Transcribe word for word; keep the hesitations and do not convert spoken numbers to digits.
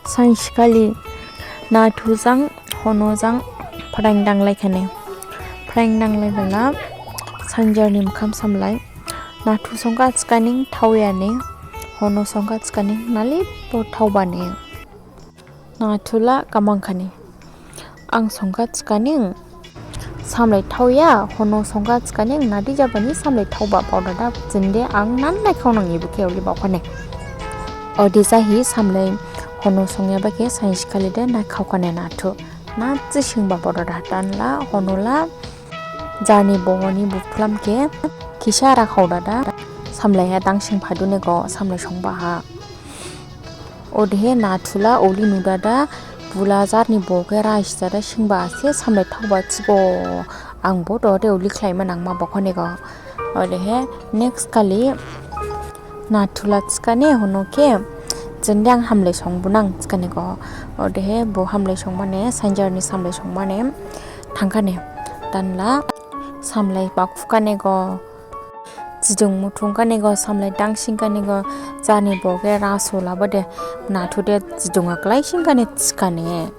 Sainsi khali Nathu jang Hono jang phrang danglai khane. Phrang danglai bela Sanjar ni mukhang samlai. Nathu songkha thikhaning thaoya ne. Hono songkha thikhaning nali bo thaoba ne. Nathu la khamang khane. Ang songkha thikhaning samlai thaoya, Hono songkha thikhaning nadi jabani samlai thaoba baodada jinde ang nan naikhaonang ibu khe oli baokhane. Ode jahi samlai Hono songyaba khe sainsi khali de naikhaokhane Nathu. Nadi singba baodada danla Hono la jarni bohoni buphlam khe khisa rakhaodada samlai ha dangsing phadune go samlai songba ha. Odehe Nathu la oli nudada bula jarni bo khe raisdada singba se samlai thaoba thigo. Ang bo dode oli khlaima nangma baokhane go. Odehe next khali Nathu la thikhane Hono khe jende ang hamlai songbunang thikhane go. Odehe bo hamlai songmane Sanjar ni samlai songmane thangkhane. Danla samlai bakhukhane go. Jidung muthungkhane go samlai dangsingkhane go jarni bo khe raso labade Nathu de jidung aklai singkhane thikhane.